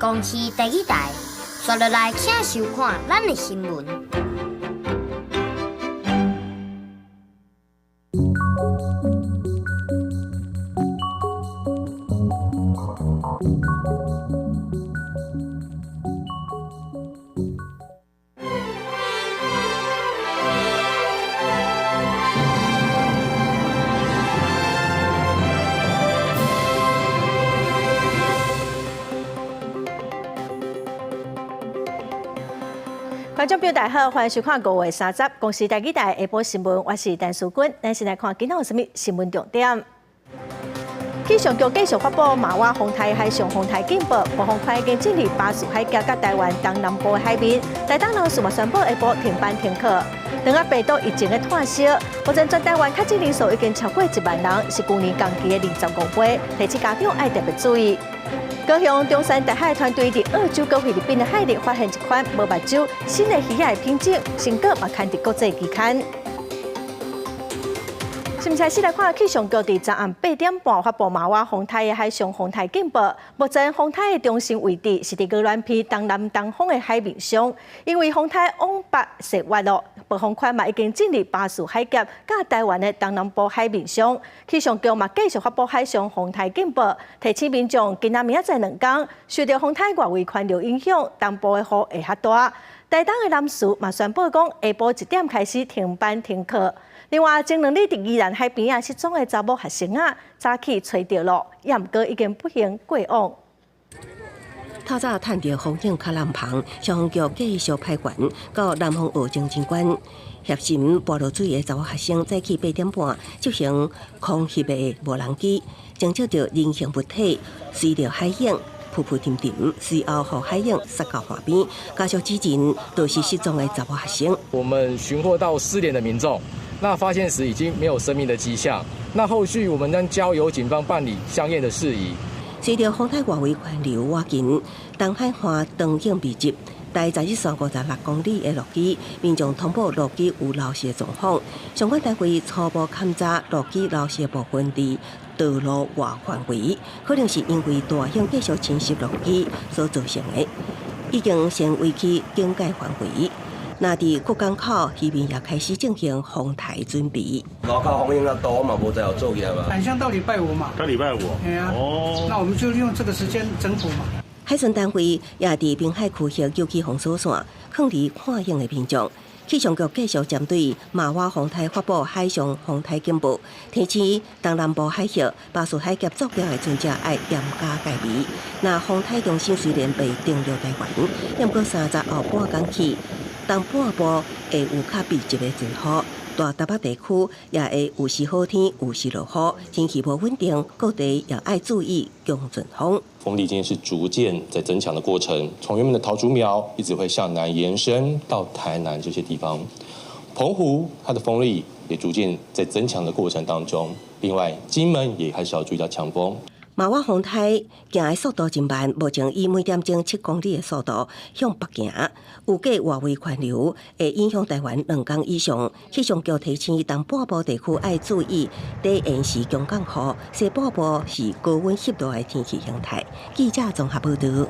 公視第一台，刷落來請收看咱的新聞。觀眾朋友大家好，歡迎收看5月30公視台語台下晡新聞，我是陳淑君。咱先來看今仔有啥物新聞重點。氣象局繼續發布瑪娃風颱海上風颱警報，暴風圈已經進入巴士海峽佮台灣東南部的海面。台東老師嘛宣布下晡停班停課。長仔病毒疫情的湠燒，目前全台灣確診人數已經超過1萬人，是舊年同期的25倍，提醒家長愛特別注意。高雄中山大海團隊佇澳洲佮菲律賓的海域發現一款無目睭新的魚仔的品種，成果嘛刊佇國際期刊。新聞開始來看氣象局佇昨暗8點半發布瑪娃風颱的海上風颱警報。目前風颱的中心位置是佇鵝鑾鼻東南東方的海面上，因為風颱往北勢越落，暴風圈嘛已經進入巴士海峽佮台灣的東南部海面上。氣象局嘛繼續發布海上風颱警報，提醒民眾今仔明仔載兩工受著風颱外圍環流影響，東部的雨會較大。台東的南勢嘛宣布講，下晡1點開始停班停課。另外，前兩日佇宜蘭海邊仔失蹤的查某學生仔，早起揣著囉，也毋過已經不幸過往。透早探著風景較南旁，消防局繼續派員到南方學精神館協尋跋落水的查某學生，早起8點半執行空翕的無人機，偵測著人形物體隨著海湧浮浮沉沉，隨後予海湧殺到岸邊，家屬指認就是失蹤的查某學生。我們尋獲到失聯的民眾，那發現時已經沒有生命的跡象。那後續我們將交由警方辦理相應的事宜。隨著風颱外圍環流倚近，東海岸長影密集，大十一線56公里的路基，民眾通報路基有漏失的狀況。相關單位初步勘查路基漏失的部分佇道路外範圍，可能是因為大雨繼續侵蝕路基所造成的，已經先圍起警戒範圍。那佇各港口，漁民也開始進行風颱準備。外口風湧較大，我嘛無在有作業嘛。好像到禮拜五嘛。到禮拜五。對啊。哦。那我們就利用這個時間整補嘛。海巡單位也佇濱海區域莅起封鎖線，勸離看影的民眾。氣象局繼續針對瑪娃風颱發布海上風颱警報，提醒東南部海域、巴士海峽作業的船隻愛嚴加戒備。若風颱中心雖然袂登陸台灣，毋過30後半工起，東半部會有較密集的陣雨，大台北地區也會有時好天，有時落雨，天氣無穩定，各地也愛注意強陣風。風力今天是逐漸在增強的過程，從原本的桃竹苗一直會向南延伸到台南這些地方，澎湖它的風力也逐漸在增強的過程當中。另外，金門也開始要注意到強風。瑪娃風颱行的速度真慢，目前以每點鐘7公里的速度向北行，預計外圍環流會影響台灣兩工以上。氣象局提醒東半部地區愛注意低延時強降雨，西半部是高溫濕度的天氣形態。記者綜合報導。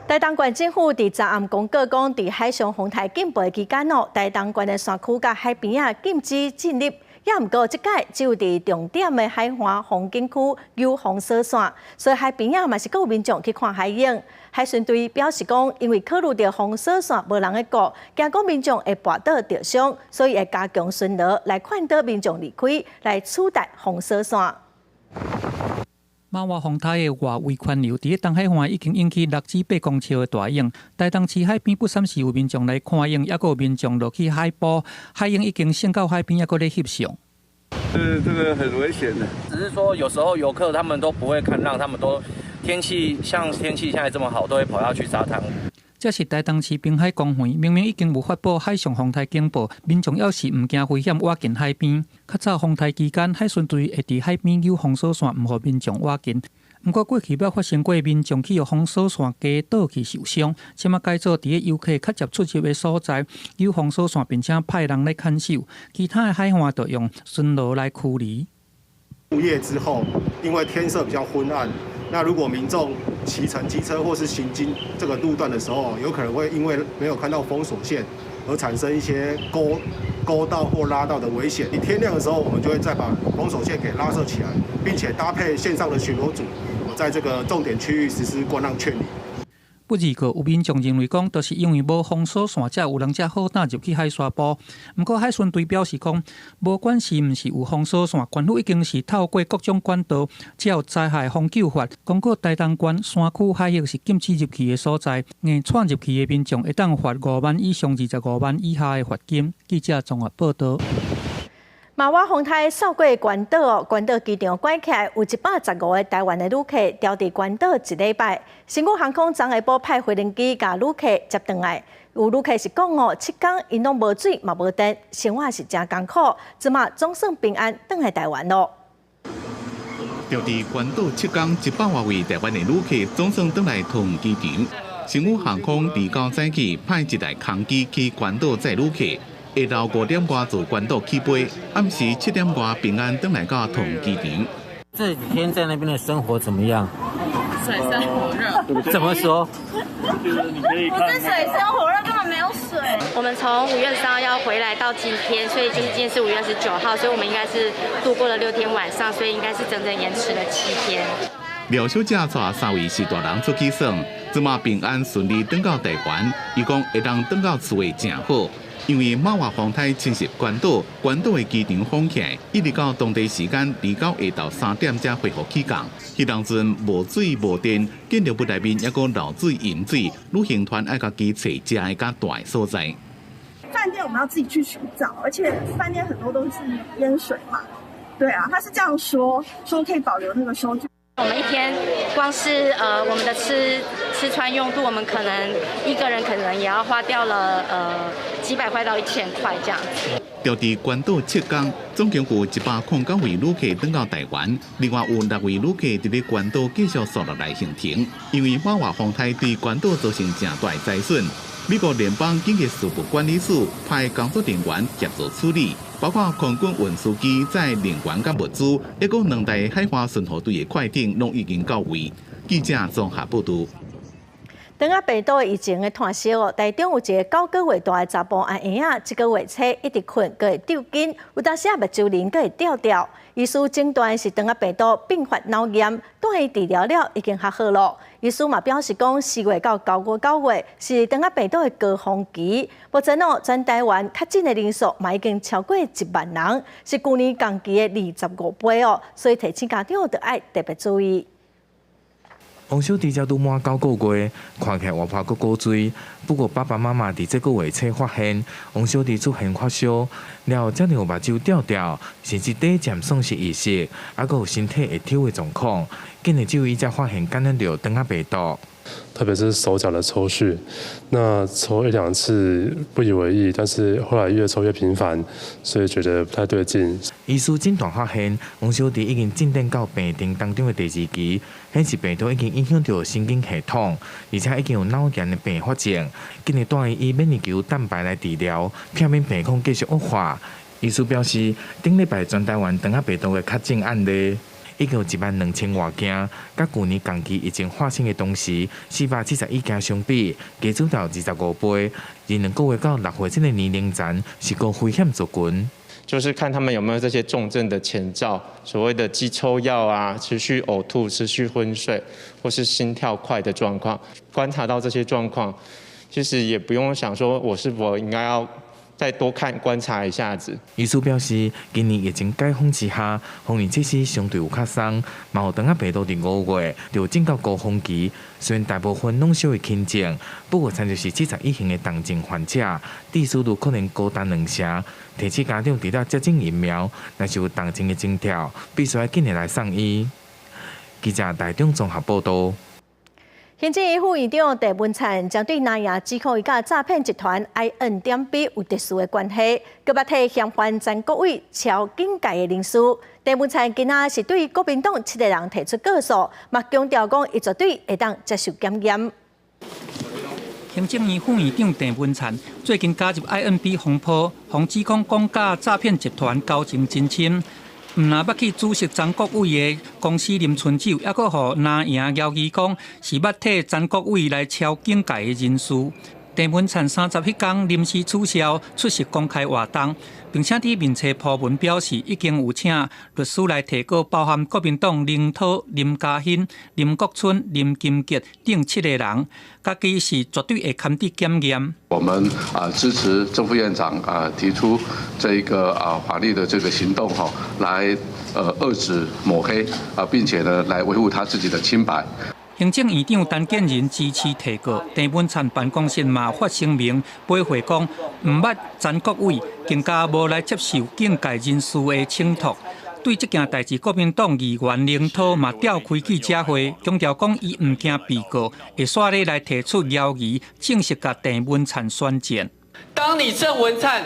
台東縣政府佇昨暗公告講，佇海上風颱警報的期間哦，台東縣的山區佮海邊仔禁止進入。也毋過，這擺只有佇重點的海岸風景區有封鎖線，所以海邊仔嘛是閣有民眾去看海湧。海巡隊表示講，因為考慮著封鎖線無人咧顧，驚講民眾會跋倒著傷，所以會加強巡邏來勸導民眾離開，來取代封鎖線。瑪娃風颱的外圍環流，佇咧東海岸已經引起6至8公尺的大湧。台東市海邊不三時有民眾來看湧，抑閣有民眾落去海埔，海湧已經升到海邊，抑閣咧翕相。這個很危險的。只是說有時候遊客他們都不會看浪，他們都天氣像天氣現在這麼好，都會跑下去沙灘。這是台東市濱海公園，明明已經有發布海上風颱警報，民眾猶是毋驚危險倚近海邊。較早風颱期間，海巡隊會佇海邊莅封鎖線，毋予民眾倚近。毋過過去捌發生過民眾去予封鎖線軋倒去受傷，這馬改做佇咧遊客較捷出入的所在莅封鎖線，並且派人來看守。其他的海岸就用巡邏來驅離。入夜之後，因為天色比較昏暗，那如果民眾騎乘機車或是行經這個路段的時候，有可能會因為沒有看到封鎖線而產生一些勾勾到或拉到的危險。你天亮的時候，我們就會再把封鎖線給拉設起來，並且搭配線上的巡邏組，在這個重點區域實施觀浪勸離。不二個有民眾認為講，就是因為無封鎖線，才有人遮好膽入去海沙埔。毋過海巡隊表示講，無管是毋是有封鎖線，縣府已經是透過各種管道，才有災害防救法，公告台東縣山區海域是禁止入去的所在，硬竄入去的民眾會當罰5萬以上25萬以下的罰金。記者綜合報道。瑪娃風颱掃過關島哦，關島機場關起來，有115個台灣的旅客牢佇關島一禮拜。星宇航空昨下晡派飛行機共旅客接轉來，有旅客是講哦，7天𪜶攏無水嘛無電，生活是誠艱苦，這馬總算平安轉來台灣囉。牢佇關島7天100外位台灣的旅客總算轉來桃園機場。星宇航空29早起派一台空機去關島載旅客。下晝5點外自關島起飛，暗時7點外平安轉來到桃園機場。這幾天在那邊的生活怎麼樣？水深火熱。怎麼說？不是水深火熱，根本沒有水。我們從5月3號要回來到今天，所以就是今天是5月29號，所以我們應該是度過了6天晚上，所以應該是整整延遲了7天。廖小姐帶三位序大人出去耍，這馬平安順利轉到台灣。伊講會當轉到厝會誠好。因為瑪娃風颱侵襲關島，關島的機場封起來，一直到當地時間29下晝3點才恢復起降。彼當陣無水無電，建築物內面猶閣漏水淹水，旅行團愛家己揣食的佮蹛的所在。飯店我們要自己去尋找，而且飯店很多都是淹水嘛。對啊，他是這樣說，說可以保留那個收據。我們一天光是我們的吃穿用度，我們可能一個人可能也要花掉了幾百塊到1000塊這樣子。牢佇關島7天，總共有109位旅客轉到台灣，另外有六位旅客佇咧關島繼續紲落來行程。因為瑪娃風颱對關島造成誠大災損，美國聯邦緊急事務管理署派工作人員協助處理，包括空軍運輸機載人員佮物資，抑閣兩台海華巡護隊的快艇攏已經到位。記者綜合報道。腸仔病毒疫情的湠燒哦，台中有一个9個月大的查埔阿嬰仔，這個月初一直睏，閣會抽筋，有當時仔目睭仁閣會吊吊。醫師診斷是腸仔病毒併發腦炎，帶伊治療了已經較好囉。醫師嘛表示講，4月到9月是腸仔病毒的高峰期。目前哦，全台灣確診的人數嘛已經超過1萬人，是舊年同期的25倍哦。所以提醒家長著愛特別注意。王小弟才拄滿9個月，看起來活潑閣古錐。不過爸爸媽媽佇這個月初發現，王小弟出現發燒，了後才讓目睭吊吊，甚至短暫喪失意識，猶閣有身體會抽的狀況。今日獸醫才發現感染著腸仔病毒。特別是手腳的抽搐，那抽一兩次不以為意，但是後來越抽越頻繁，所以覺得不太對勁。醫師診斷發現，王小弟已經進展到病程當中的第二期，顯示病毒已經影響著神經系統，而且已經有腦炎的併發症。今日帶伊以免疫球蛋白來治療，避免病況繼續惡化。醫師表示，頂禮拜全台灣腸仔病毒的確診案例已經有1萬2千外件，佮舊年同期疫情發生的當時471件相比，加增到25倍。而2個月到6歲這个年齡層是高危險族群。就是看他們有沒有這些重症的前兆，所謂的肌抽藥啊、持續嘔吐、持續昏睡，或是心跳快的狀況。觀察到這些狀況，其實也不用想說我是否應該要再多看觀察一下子。醫師表示，今年疫情解封之下，防疫措施相對有較鬆，嘛有腸仔病毒佇5月就進到高峰期。雖然大部分攏屬於輕症，不過親像是70以上的重症患者，致死率可能高達2成。提醒家長除了接種疫苗，若是有重症的徵兆，必須愛緊來送醫。記者台中綜合報道。行政院副院長鄭文燦針對南亞指控伊佮詐騙集團 IN.B 有特殊的關係，閣捌替嫌犯陳國偉超警戒的人士。鄭文燦今仔是對國民黨七個人提出告訴，嘛強調講伊絕對會當接受檢驗。行政院副院長鄭文燦最近加入 INB 風波，予指控講佮詐騙集團交情真深。毋但捌去主席曾國偉的公司啉春酒，猶閣予藍營枵疑講是捌替曾國偉來抄警界的人事。鄭文燦30彼工臨時取消出席公開活動，並且佇面冊鋪文表示已經有請律師來提告，包含國民黨林濤、林嘉欣、林國春、林金杰等7個人，家己是絕對會堪得檢驗。我們支持正副院長提出這一個法律的這個行動，哈，來遏止抹黑啊，並且呢來維護他自己的清白。行政院長陳建仁支持提告，鄭文燦辦公室嘛發聲明回回講，毋捌曾國偉，更加無來接受警界人士的請託。對這件代誌，國民黨議員林濤嘛召開記者會，強調講伊毋驚被告，會煞咧來提出邀疑，正式共鄭文燦宣戰。當你鄭文燦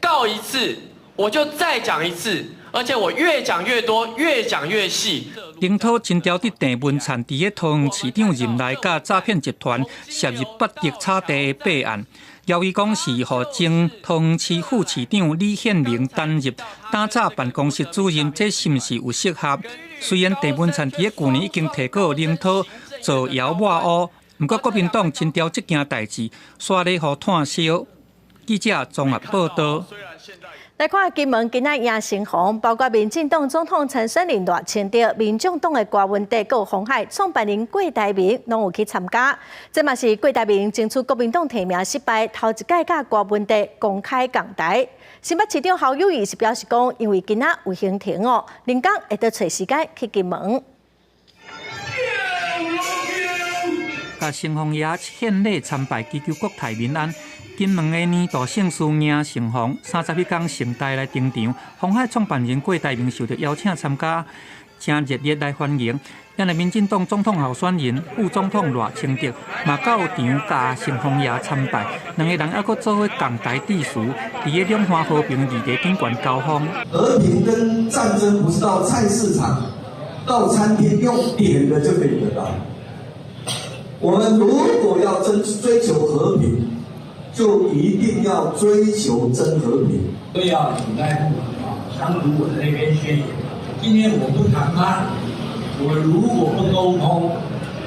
告一次，我就再講一次。而且我越講越多，越講越細。林濤真調佇鄭文燦佇咧桃園市長任內，佮詐騙集團涉入八德炒地的弊案，枵伊講是予前桃園市副市長李憲明擔任打詐辦公室主任，這是毋是有適合？雖然鄭文燦佇咧舊年已經提告林濤造謠抹烏，毋過國民黨真調這件代誌，煞咧予炭燒。記者綜合報道。來看金門今仔迎盛風，包括民進黨總統參選人賴清德、民眾黨的柯文哲、閣鴻海創辦人郭台銘，攏有去參加。這嘛是郭台銘爭取國民黨提名失敗，頭一擺佮柯文哲公開仝台。新北市長侯友宜是表示講，因為今仔有行程哦，臨工會閣揣時間去金門。共城隍爺獻禮參拜，祈求國泰民安。金門的年度盛事迎盛風，30彼工盛大來登場。鴻海創辦人郭台銘受到邀請參加，誠熱烈來歡迎。咱的民進黨總統候選人、副總統賴清德嘛到場共城隍爺參拜，兩个人猶閣做伙仝台致辭，佇咧兩岸和平議題頂懸交鋒。和平跟戰爭不是到菜市場、到餐廳用點的就可以得到。我們如果要爭追求和平，就一定要追求真和平。都要等待啊，鄉土我的那邊宣言。今天我不談判，我如果不溝通，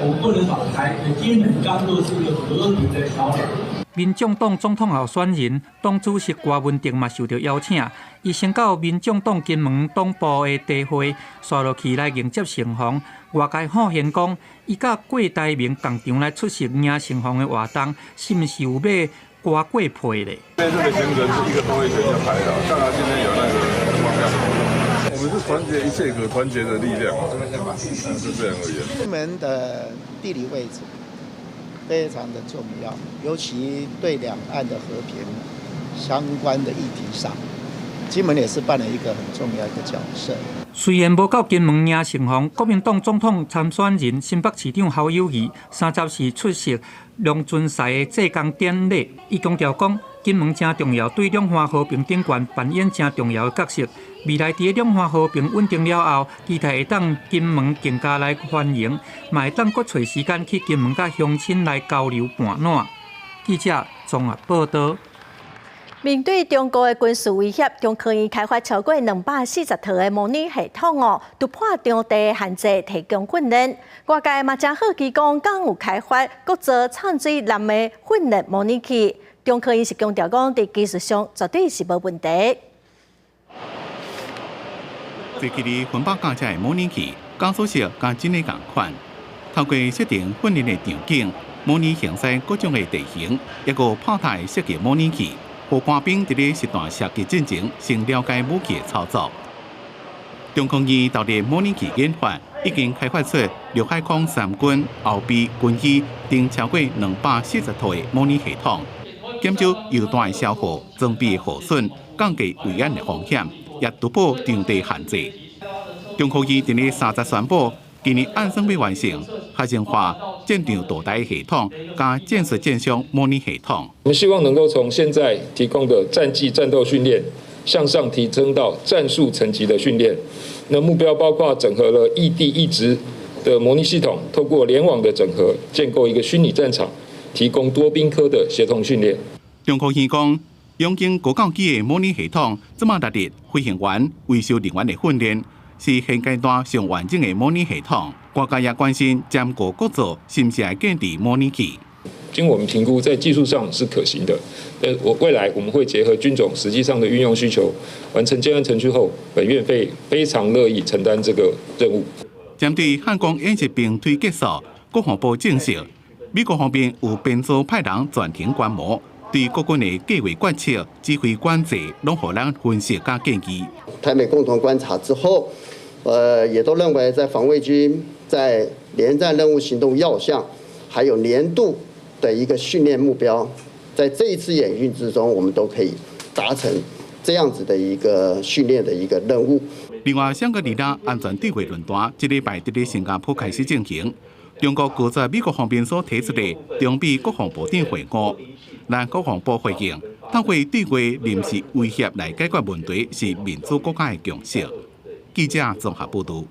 我不能把台金門當作是一個和平的橋梁。民眾黨總統候選人、黨主席柯文哲嘛受到邀請，伊先到民眾黨金門黨部的茶會，煞落去來迎接盛風。外界好現講，伊佮郭台銘仝場來出席迎盛風的活動，是毋是有欲掛過批咧？這個行程是一個多月前就排了，剛好今天有那個燈光亮。我們是團結一切可團結的力量，是這樣而已。金門的地理位置非常的重要，尤其對兩岸的和平相關的議題上，金門也是扮演一個很重要一個角色。雖然無到金門迎盛風，國民黨總統參選人新北市長侯友宜30時出席龍尊賽的祭公典禮，伊強調講，金門誠重要，對兩岸和平頂懸扮演誠重要的角色。未來佇兩岸和平穩定了後，期待會當金門更加來繁榮，嘛會當閣揣時間去金門佮鄉親來交流伴拚。記者綜合報道。面對中國的軍事威脅，中科院開發超過240套的模擬系統哦，突破場地限制，提供訓練。外界嘛誠好奇講，敢有開發國造泅水艦的訓練模擬器？中科院是強調講，佇技術上絕對是無問題。坐佇分百架車的模擬器，駕駛室佮真的仝款，透過設定訓練的場景，模擬行駛各種的地形，抑閣炮台設計模擬器。予官兵佇咧實彈射擊進前，先了解武器的操作。中科院投入模擬器研發，已經開發出陸海空三軍後備軍醫等超過240套的模擬系統，減少油彈的消耗、裝備的耗損，降低危安的風險，也突破場地限制。中科院佇咧30宣布，今年按算欲完成學生化戰場導彈系統佮戰術戰傷模擬系統。我們希望能夠從現在提供的戰技戰鬥訓練，向上提升到戰術層級的訓練。那目標包括整合了異地異職的模擬系統，透過聯網的整合，建構一個虛擬戰場，提供多兵科的協同訓練。中科院講，用經高教機的模擬系統，這馬納入飛行員、維修人員的訓練，是現階段上完整的模擬系統。外界也關心，針五國造是毋是會建置模擬器？經我們評估，在技術上是可行的。但我未來我們會結合軍種實際上的運用需求，完成建案程序後，本院會非常樂意承擔這個任務。針對漢光演習並推結束，國防部證實，美國方面有編組派人全程觀摩，對國軍的計劃決策、指揮管制，攏予咱分析佮建議。台美共同觀察之後，也都認為在防衛軍在聯戰任務行動要項，還有年度的一個訓練目標，在這一次演訓之中，我們都可以達成這樣子的一個訓練的一個任務。另外，香格里拉安全對話論壇，這禮拜佇咧新加坡開始進行。中國拒絕美國方面所提出的中美國防部長會晤，咱國防部回應，透過對話臨時威脅來解決問題，是民主國家的共識。記者綜合報導。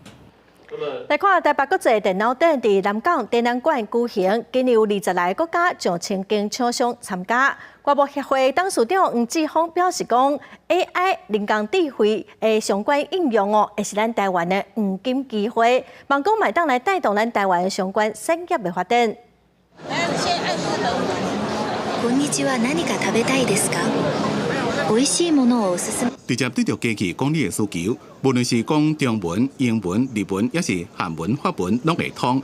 來看台北國際電腦展佇南港展覽館舉行，今年有20來個國家上千間廠商參加。外貿協會董事長黃志峰表示講，AI 人工智慧的相關應用哦，會是咱台灣的黃金機會，望講會當來帶動咱台灣相關產業的發展。こんにちは。何か食べたいですか？美味しいものをおすすめ。直接對著機器講你的需求，無論是講中文、英文、日文，抑是韓文、法文，攏會通。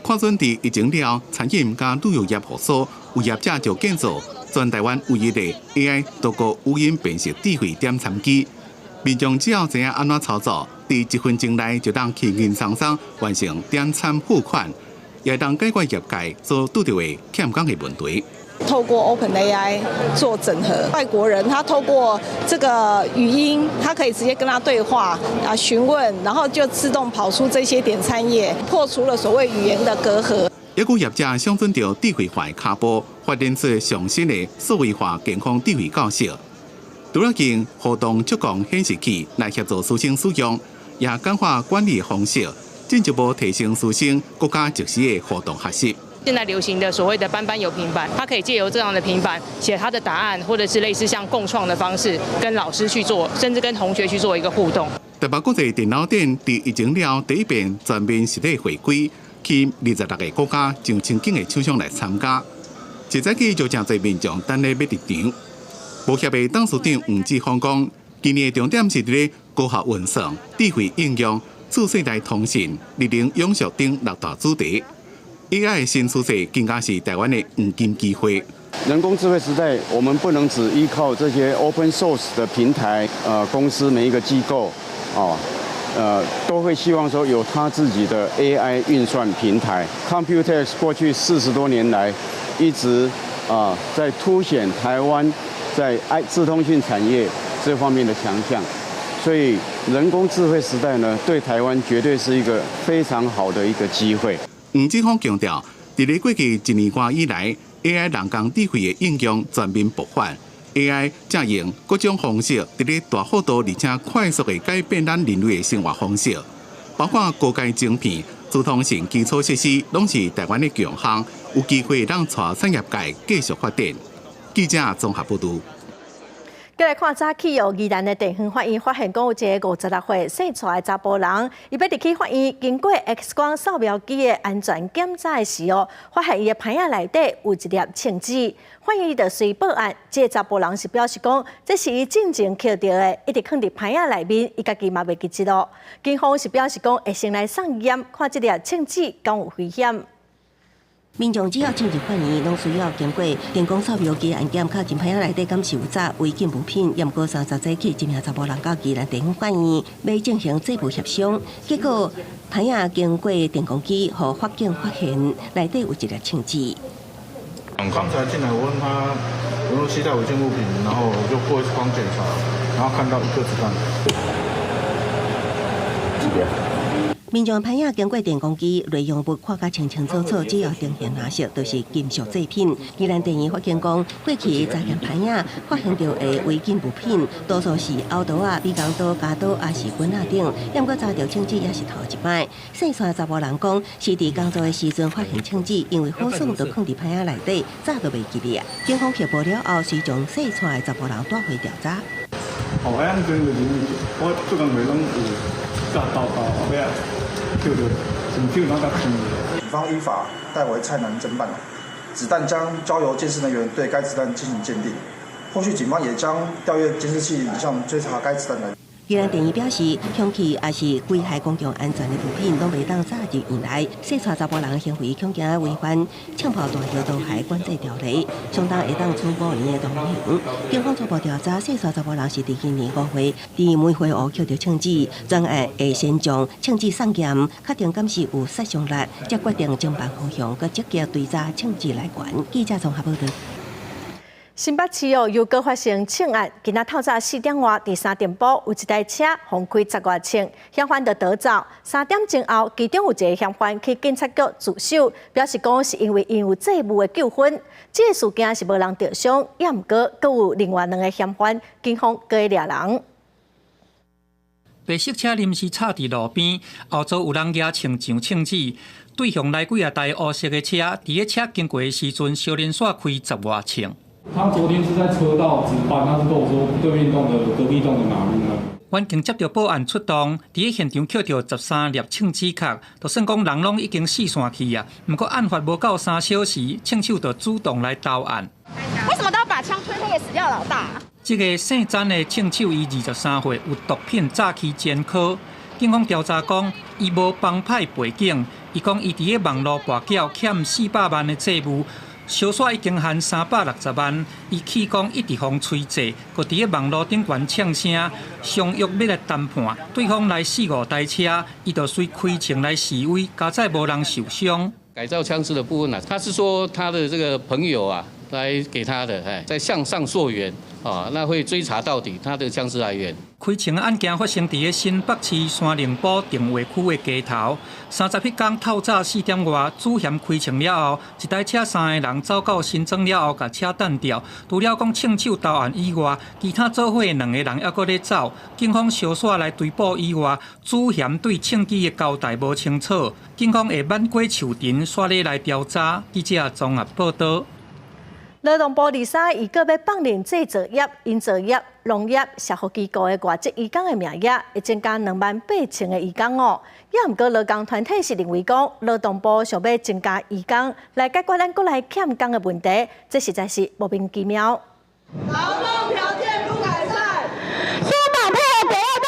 看準佇疫情了，餐飲佮旅遊業復甦，有業者就建造全台灣唯一的 AI 多國語音辨識智慧點餐機。民眾只要知影按怎操作，佇一分鐘內就當輕輕鬆鬆完成點餐付款，也當解決業界所拄著的欠工的問題。透過 OpenAI 做整合，外國人他透過這個語音，他可以直接跟他對話啊，詢問，然後就自動跑出這些點餐頁，破除了所謂語言的隔閡。也有業者相準著智慧化的跤步，發展出上新的數位化健康智慧教室。除了用互動觸控顯示器來協助師生使用，也簡化管理方式，進一步提升師生閣較即時的互動學習。現在流行的所謂的班班有平板，他可以借由這樣的平板寫他的答案，或者是類似像共創的方式，跟老師去做，甚至跟同學去做一個互動。台北國際電腦展佇疫情了第一遍全面實體回歸，吸引26個國家上千間的廠商來參加。一早起就誠濟民眾等咧欲入場。貿協的董事長黃志峰講，今年的重點是佇咧高效運算、智慧應用、次世代通訊、綠能永續等六大主題。AI 新趨勢更加是台灣的黃金機會。人工智慧時代，我們不能只依靠這些 open source 的平台，公司每一個機構，哦，都會希望說有他自己的 AI 運算平台。Computex 過去40多年來，一直啊在凸顯台灣在 I 資通訊產業這方面的強項，所以人工智慧時代呢，對台灣絕對是一個非常好的一個機會。黃志峰強調，佇咧過去一年外以來，AI 人工智慧的應用全面爆發，AI 正用各種方式佇咧大幅度而且快速的改變咱人類的生活方式，包括高階晶片、資通訊基礎設施，攏是台灣的強項，有機會讓帶產業界繼續發展。記者綜合報導。閣來看早起哦，宜蘭的地方法院發現講有一個56歲姓蔡的查埔人，伊欲入去法院經過 X 光掃描機的安全檢查的時候，發現伊的鼻仔內底有一粒銃子。法院就隨報案，這个查埔人是表示講，這是伊進前抾著的，一直囥佇鼻仔內面，伊家己嘛袂記得咯。警方是表示講，會先來送驗，看這粒銃子敢有危險。民眾只要進入法院，攏需要經過電光掃描機安檢，確認鼻仔內底敢是有紮違禁物品。毋過30早起，一名查埔人到宜蘭地方法院，欲進行債務協商，結果鼻仔經過電光機，予法警發現內底有一粒槍子。剛才進來，我問他有沒有攜帶違禁物品，然後我就過 X 光檢查，然後看到一顆子彈。民眾歹仔經過電光機內容物看甲清清楚楚，只要呈現藍色，就是金屬製品。宜蘭電院發現講，過去查驗歹仔發現著的違禁物品，多數是凹刀仔、美工刀、鉸刀，抑是棍仔等。毋過查著槍支也是頭一擺。姓蔡查某人講，是佇工作的時陣發現槍支，因為好耍就囥佇歹仔內底，早就袂記得啊。警方翕報了後，隨將姓蔡的查某人帶回調查。哦，啊，按就是我做工課攏有甲刀刀後尾仔。對對，警方依法帶回蔡男偵辦，子彈將交由鑑識人員對該子彈進行鑑定。後續警方也將調閱監視器影像追查該子彈來源。宜蘭電院表示，兇器抑是危害公共安全的物品，攏袂當載入院內。姓蔡查埔人行為恐驚違反槍炮彈藥刀械管制條例，相當會當處5年的徒刑。警方初步調查，姓蔡查埔人是佇今年5月佇梅花湖抾著槍支，專案會先將槍支送檢，確定敢是有殺傷力，才決定偵辦方向，閣積極追查槍支來源。記者綜合報導。新北市哦，又閣發生槍案。今仔透早4點外，佇三重埔有一台車予開十外槍，嫌犯就逃走。3點鐘後，其中有一个嫌犯去警察局自首，表示講是因為𪜶有債務的糾紛。這个事件是無人著傷，也毋過閣有另外兩个嫌犯，警方閣咧掠人。白色車臨時插佇路邊，後座有人舉槍上槍支，對向來幾仔台烏色的車，佇咧車經過的時陣，相連紲開十外槍。他昨天是在車道值班，他是跟我說對面棟的隔壁棟的馬路呢。員警接著報案出動，佇咧現場抾著13粒槍支殼，就算講人攏已經四散去啊。毋過案發無夠3小時，槍手就主動來投案。為什麼都要把槍推開給死掉老大？這个姓詹的槍手，伊23歲，有毒品詐欺前科。警方調查講，伊無幫派背景，伊講伊佇咧網路跋筊欠400萬的債務。相煞已經還360萬，伊氣講一直予催債，閣佇咧網路頂懸嗆聲，相約欲來談判，對方來四五台車，伊就隨開槍來示威，佳哉無人受傷。改造槍支的部分呢，他是說他的這個朋友啊，來給他的，哎，在向上溯源啊，那會追查到底他的槍支來源。開槍案件發生佇咧新北市山林埔重劃區的街頭，30彼工透早4點外，主嫌開槍了後，一台車三个人走到新莊了後，共車彈掉。除了講槍手投案以外，其他做伙兩個人猶閣咧走。警方相紲來追捕以外，主嫌對槍支的交代無清楚，警方會挽過樹藤，煞咧來調查。記者綜合報導。勞動部23預告欲放任製造業、營造業、農業、社福機構的外籍移工的名額，會增加28,000个移工哦。也毋過勞工團體是認為講，勞動部想欲增加移工來解決咱國內欠工的問題，這實在是莫名其妙。勞動條件不改善，鬆綁配額鬼藥單，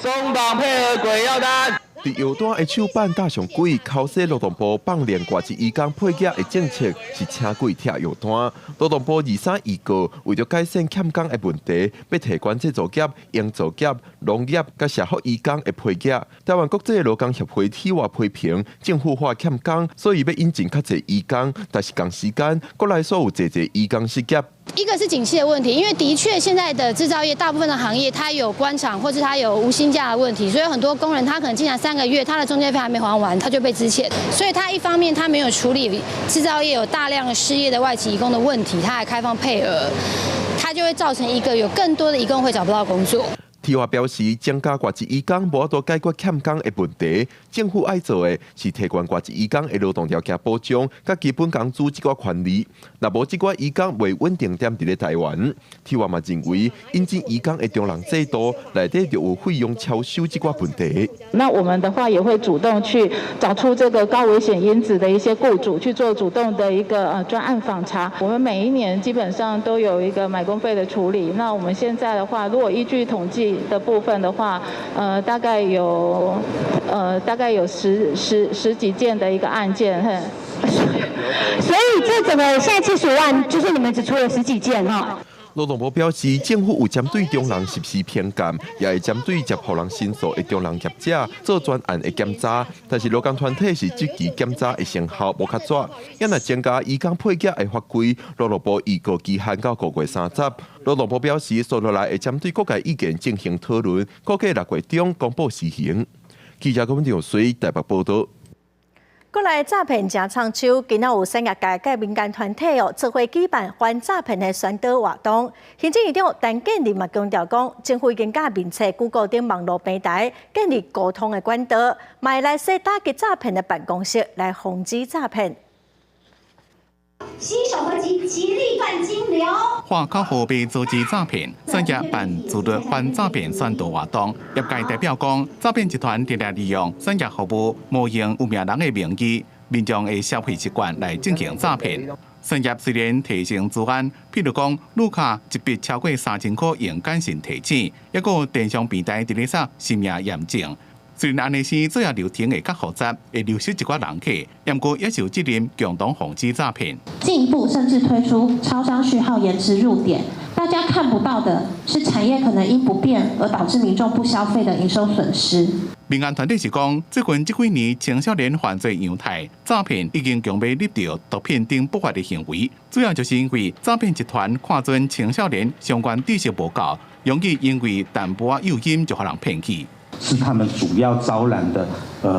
鬆綁配額鬼藥單。佇藥單的手板搭上鬼，剾洗勞動部放任外籍移工配額的政策是請鬼拆藥單。勞動部23預告，為著改善欠工的問題，欲提懸製造業、營造業、農業佮社福移工的配額。台灣國際勞工協會鐵腕批評政府化欠工，所以欲引進較濟移工，但是仝時間國內煞有濟濟移工失業。一個是景氣的問題，因為的確現在的製造業大部分的行業，它有關廠或是它有無薪假的問題，所以很多工人他可能進來3個月，他的中介費還沒還完，他就被資遣。所以他一方面他沒有處理製造業有大量的失業的外籍移工的問題，他還開放配額，他就會造成一個有更多的移工會找不到工作。鐵腕表示，增加外籍移工無法度解決欠工的問題，政府愛做的是提懸外籍移工的勞動條件保障，佮基本工資這寡權利。若無這寡移工袂穩定踮佇咧台灣，鐵腕嘛認為引進移工的中人制度內底就有費用超收這寡問題。那我們的話也會主動去找出這個高危險因子的一些僱主去做主動的一個專案訪查。我們每一年基本上都有一個買工費的處理。那我們現在的話，如果依據統計的部分的話，大概有十幾件的一個案件。所以這整個現在75萬，就是你們只出了十幾件哈。勞動部表示，政府有針對中人實施評鑑，也會針對接予人申訴的中人業者做專案的檢查。但是勞工團體是質疑檢查的成效無較濟。也若增加移工配額的法規，勞動部預告期限到5月30。勞動部表示，接落來會針對各界意見進行討論，估計6月中公布施行。記者郭文水台北報道。國內詐騙誠衝手，今仔有產業界佮民間團體哦，做伙舉辦反詐騙的宣導活動。行政院長陳建仁嘛強調講，政府已經佮面冊、Google 等網路平台建立溝通的管道，嘛會來設打擊詐騙的辦公室來防止詐騙。攜手合擊，極力斷金流。化口號被組織詐騙，產業辦自律反詐騙宣導活動。業界代表講，詐騙集團定定利用產業服務冒用有名人的名義、民眾的消費習慣來進行詐騙。產業雖然提升資安，譬如講，旅卡一筆超過3000箍用簡訊提醒，抑閣電商平台佇咧掃實名驗證。雖然按呢生作業流程會較複雜，會流失一寡人客，毋過也是有責任共同防止詐騙。進一步甚至推出超商序號延遲入點，大家看不到的是產業可能因不便而導致民眾不消費的營收損失。民間團體是講，最近這幾年青少年犯罪樣態詐騙已經強欲入著毒品等不法的行為，主要就是因為詐騙集團看準青少年相關知識無夠，容易因為淡薄仔誘因就予人騙去。是他們主要招攬的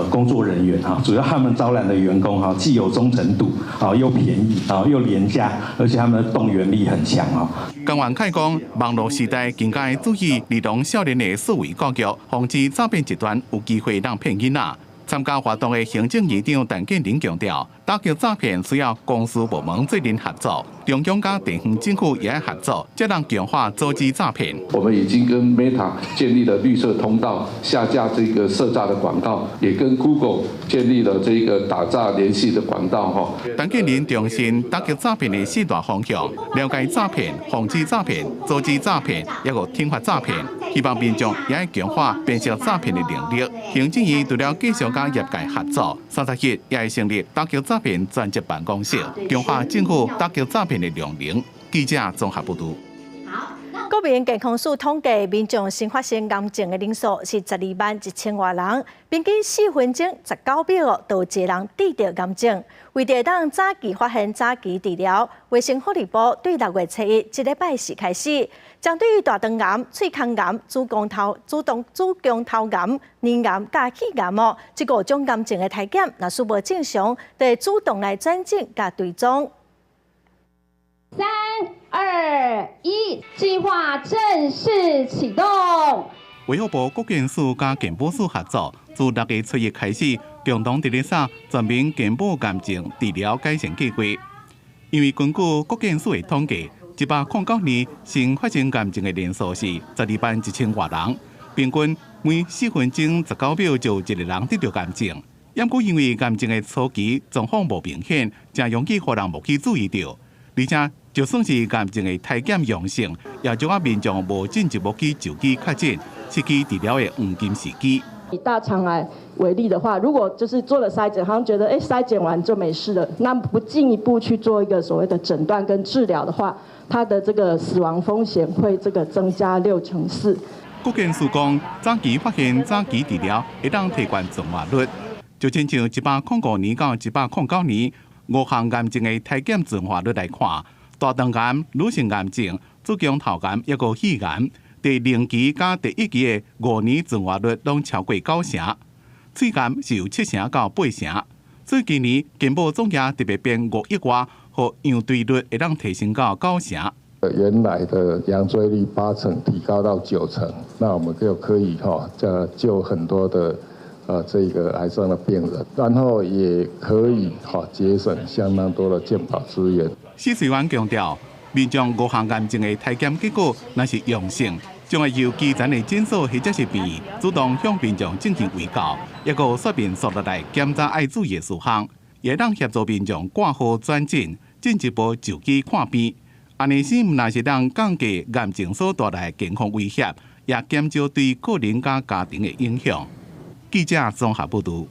工作人員哈，主要他們招攬的員工哈，既有忠誠度啊，又便宜啊，又廉價，而且他們的動員力很強啊。江元凱講，網路時代更加注意兒童少年的數位教育，防止詐騙集團有機會通騙囡仔。參加活動的行政院長陳建仁強調，打擊詐騙需要公私部門做陣合作，中央佮地方政府也愛合作，才能強化阻止詐騙。我們已經跟 Meta 建立了綠色通道，下架這個涉詐的廣告，也跟 Google 建立了這個打詐聯繫的管道。哈，陳建仁重申打擊詐騙的四大方向：了解詐騙、防止詐騙、阻止詐騙，抑閣懲罰詐騙。希望民眾也愛強化辨識詐騙的能力。行政院除了繼續佮業界合作，30日也會成立打擊詐騙專責辦公室，強化政府打擊詐騙的量能。記者綜合報導。國民健康署統計，民眾新發生癌症的人數是12萬1千外人，平均4分鐘19秒就有一個人得著癌症。為著會當早期發現、早期治療，衛生福利部對6月7日這禮拜四開始，針對大腸癌、喙腔癌、子宮頭、子宮子宮頭癌、乳癌佮肺癌哦，這五種癌症的篩檢，若是無正常，就會主動來轉診佮追蹤。 3、2、1，計劃正式啟動。衛福部國健署佮健保署合作，自6月7日開始，共同佇咧掃全民健保癌症治療改善計劃。因為根據國健署的統計，109年新發生癌症的人數是12萬1千外人，平均每4分鐘19秒就有一個人得著癌症。毋過因為癌症的初期狀況無明顯，誠容易予人無去注意著，而且就算是癌症的篩檢陽性，也少仔民眾無進一步去就醫確診，失去治療的黃金時機。以大腸癌為例的話，如果就是做了篩檢，好像覺得篩檢完就沒事了，那不進一步去做一個所謂的診斷跟治療的話，它的這個死亡風險會這個增加6成4。國健署講，早期發現、早期治療，會當提懸存活率。就親像105年到109年五項癌症的篩檢存活率來看，大腸癌、乳腺癌症、子宮頭癌抑閣肺癌，第零期佮第一期的5年存活率攏超過9成，喙癌是有7成到8成。所以今年健保總額特別編5億外，予陽追率會當提升到9成。原來的陽追率8成提高到9成，那我們就可以哈，這救很多的這個癌症的病人，然後也可以哈節省相當多的健保資源。施瑞元強調，民眾五項癌症的篩檢結果若是陽性，將會由基層的診所或者是病院主動向民眾進行衛教，抑閣說明數落來檢查愛注意的事項，也當協助民眾掛號轉診，進一步就醫看病。按呢生毋但是當降低癌症所帶來的健康威脅，也減少對個人佮家庭的影響。記者綜合報導。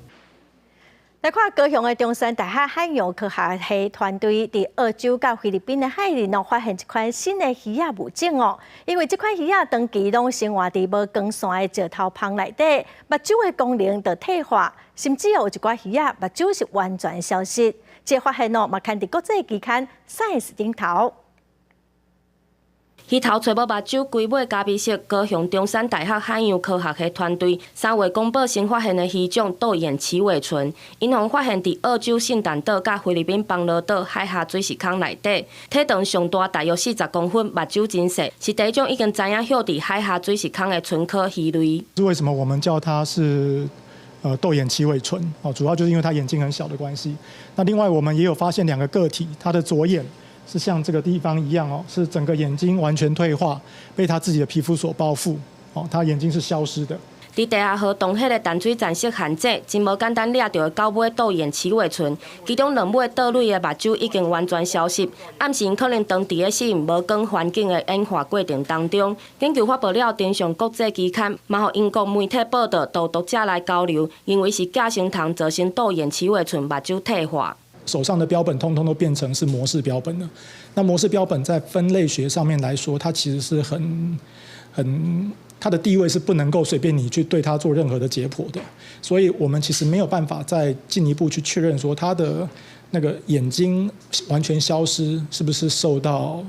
來看高雄的中山大學海洋科學系團隊佇澳洲佮菲律賓的海裡，發現一款新的魚仔物種哦。因為這款魚仔長期攏生活佇無光線的石頭縫內底，目睭的功能就退化，甚至有一寡魚仔目睭是完全消失。這個發現哦，嘛刊佇國際期刊《Science》頂頭。魚頭揣無目睭，規尾咖啡色。高雄中山大學海洋科學系團隊3月公布新發現的魚種豆眼鰭尾鰆，𪜶予發現佇澳洲聖誕島佮菲律賓邦羅島海峽水礫空內底，體長上大大約40公分，目睭真細，是第一種已經知影歇佇海峽水礫空的鰆科魚類。是為什麼我們叫它是豆眼鰭尾鰆？哦，主要就是因為它眼睛很小的關係。那另外我們也有發現兩個個體，它的左眼是像這個地方一樣哦，是整個眼睛完全退化，被它自己的皮膚所包覆，哦，它眼睛是消失的。佇地下河洞彼个淡水層色陷阱，真無簡單掠著的九尾豆眼鰭尾鰆，其中兩尾倒蕊的目睭已經完全消失，暗示可能當佇咧適應無光環境的演化過程當中。研究發布了登上國際期刊，嘛予英國媒體報導，逗讀者來交流，認為是寄生蟲造成豆眼鰭尾鰆目睭退化。手上的標本通通都變成是模式標本了。那模式標本在分類學上面來說，它其實是很，它的地位是不能夠隨便你去對它做任何的解剖的。所以我們其實沒有辦法再進一步去確認說它的那個眼睛完全消失是不是受到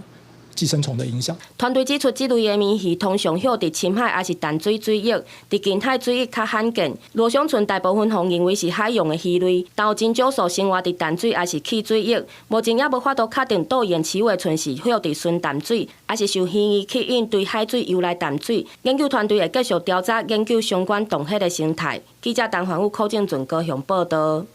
寄生蟲的影響。團隊指出，這類的鰻魚通常歇佇深海抑是淡水水域，佇近海水域較罕見。羅雙鰆大部分予認為是海洋的魚類，但有真少數生活佇淡水抑是汽水域。目前猶無法度確定豆眼鰭尾鰆是歇佇純淡水，抑是受魚魚吸引對海水游來淡水。研究團隊會繼續調查研究相關洞穴的生態。記者陳環宇、柯正俊高雄報導。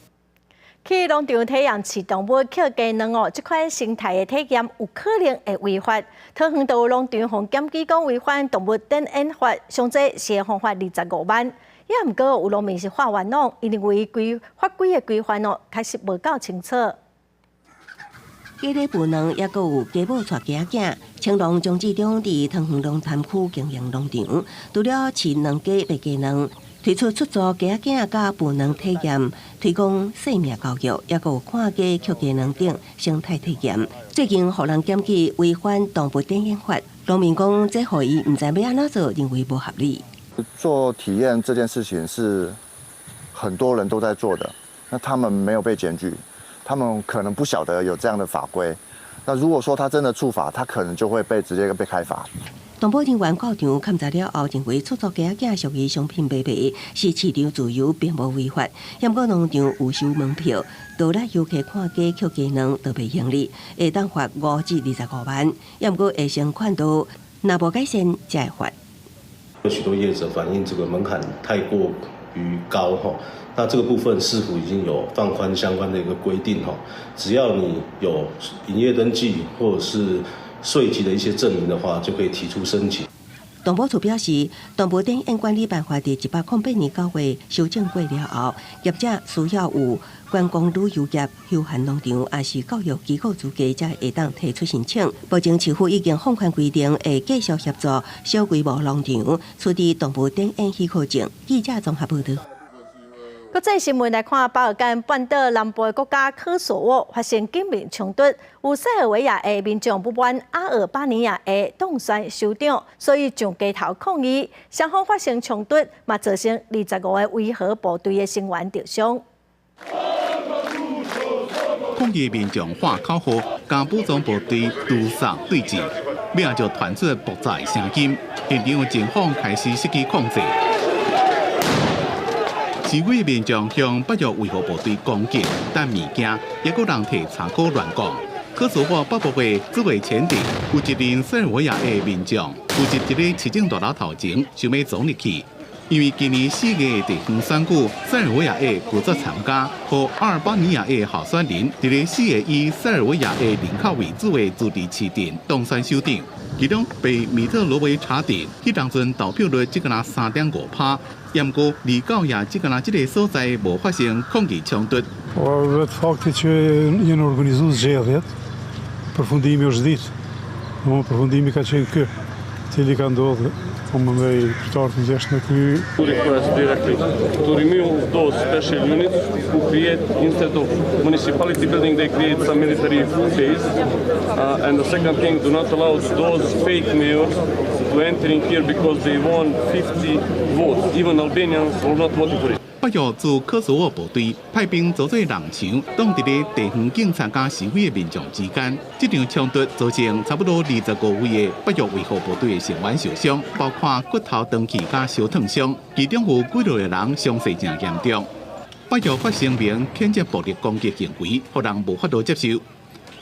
去農場體驗飼動物抾雞卵哦，這款生態的體驗有可能會違法。桃園就有農場予檢舉講違反動物展演法，上濟是會予罰25萬。也毋過有農民是發冤枉，𪜶認為規法規的規範哦，確實無夠清楚。雞咧孵卵，抑閣有雞母帶雞仔囝。青農張志忠佇桃園龍潭區經營農場，除了飼卵雞賣雞卵，推出出租雞仔囝佮孵卵體驗，推廣生命教育，抑閣有看雞、抾雞卵等生態體驗。最近予人檢舉違反動物展演法，農民講這予伊毋知欲按怎做，認為無合理。做體驗這件事情是很多人都在做的，那他們沒有被檢舉，他們可能不曉得有這樣的法規。那如果說他真的觸法，他可能就會被直接被開罰。動保人員到場勘查了後，認為出租雞仔囝屬於商品買賣，是市場自由，並無違法。毋過農場有收門票，到來遊客看雞、抾雞卵都袂盈利，會當罰5至25萬。毋過會先勸導，若無改善，才會罰。有許多業者反映這個門檻太過於高哈，那這個部分市府已經有放寬相關的一個規定哈，只要你有營業登記或者是稅籍的一些證明的話，就可以提出申請。動保處表示，動物展演管理辦法佇108年9月修正過了後，業者需要有觀光旅遊業、休閒農場，抑是教育機構資格，才會當提出申請。目前市府已經放寬規定，會繼續協助小規模農場取得動物展演許可證。記者綜合報導。國際新聞來看，巴爾幹半島南部的國家科索沃發生警民衝突，有塞爾維亞的民眾不滿阿爾巴尼亞的當選首長，所以上街頭抗議，雙方發生衝突，嘛造成25個維和部隊的成員受傷。抗議民眾喊口號，佮武裝部隊屠殺對峙，尾仔就傳出爆炸的聲音，現場警方開始失去控制。示威民眾向北約維和部隊攻擊，擲物件，抑閣人提柴刀亂攻。科索沃北部的茲維前鎮有一名塞爾維亞的民眾，聚集佇咧市政大樓頭前，想欲衝入去。因為今年4月地方選舉，塞爾維亞的拒絕參加，予阿爾巴尼亞的候選人佇咧4個以塞爾維亞的人口為主的自治市鎮當選首長。其中被米特羅維查鎮，彼當陣投票率只敢若3.5%，毋過29日只敢若這个所在無發生抗議衝突。 Por vetë fakti që janë organizu zgjedhjet, përfundimi është ditë. No, përfundimi ka qenë kë, cili ka ndodhë, po më ndaj qytetarët në gjeshtë në ky. To request directly to remove those special units who create, instead of municipality building, they create some military base. And the second thing, do not allow those fake mayors to enter in here because they won 50 votes. Even Albanians will not vote for it. 北約駐科索沃部隊派兵組做人牆，擋佇咧地方警察佮示威的民眾之間。這場衝突造成差不多25位的北約維和部隊的成員受傷，包括骨頭斷去佮燒燙傷，其中有幾落個人傷勢誠嚴重。北約發聲明譴責暴力攻擊行為，予人無法度接受。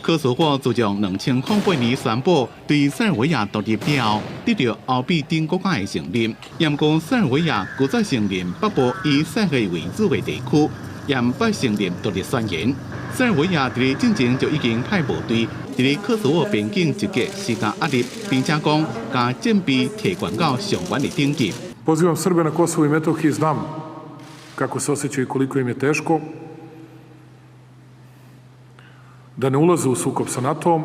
科索沃自從2008年宣布對塞爾維亞獨立了後，得著歐美等國家的承認。毋過塞爾維亞拒絕承認北部以塞黑為主的地區，也毋捌承認獨立宣言。塞爾維亞佇咧進前就已經派部隊佇咧科索沃邊境集結，施加壓力，並且講共戰備提懸到上懸的等級。 Pozivam Srbe na Kosovu i Metohiji, znam kako se osećaju i koliko im je teško, da ne ulaze u sukob sa NATO-om,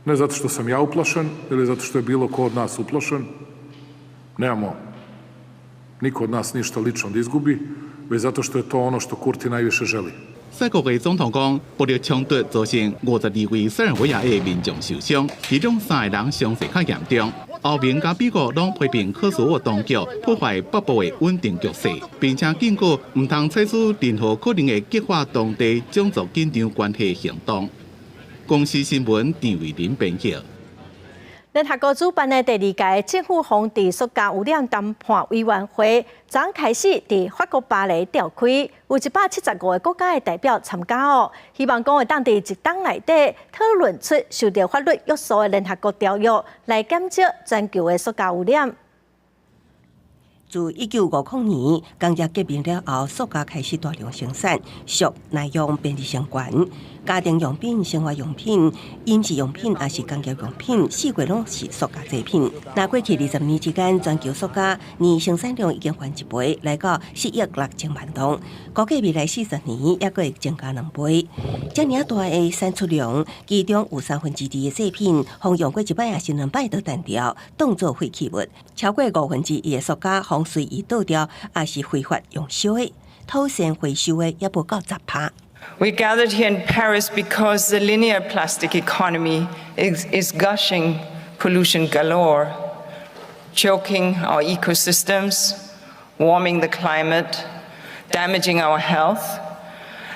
ne zato što sam ja uplašen ili zato što je bilo ko od nas uplašen, nemamo niko od nas ništa lično da izgubi, već zato što je to ono što Kurti najviše želi. 塞國的總統講，暴力衝突造成52位塞爾維亞的民眾受傷，其中三個人傷勢較嚴重。歐盟佮美國攏批評科索沃當局破壞北部的穩定局勢，並且警告毋通採取任何可能會激化當地種族緊張關係行動。公視新聞陳慧琳編譯。聯合國主辦的第二屆政府防治塑膠污染談判委員會，昨開始佇法國巴黎召開，有175個國家的代表參加哦。希望講會當佇一冬內底討論出受著法律約束的聯合國條約，來減少全球的塑膠污染。自1950年工業革命了後，塑膠開始大量生產，俗耐用、便利性懸。家庭用品、生活用品、飲食用品，抑是工業用品，四季攏是塑膠製品。若過去20年之間，全球塑膠年生產量已經翻一倍，來到4億6千萬噸。估計未來40年，猶閣會增加2倍。遮爾大的產出量，其中有2/3的製品，予用過一擺抑是兩擺就彈掉，當做廢棄物。超過1/5的塑膠，予隨意倒掉，抑是非法用燒的，妥善回收的猶無夠10%。 We gathered here in Paris because the linear plastic economy is gushing pollution galore, choking our ecosystems, warming the climate, damaging our health.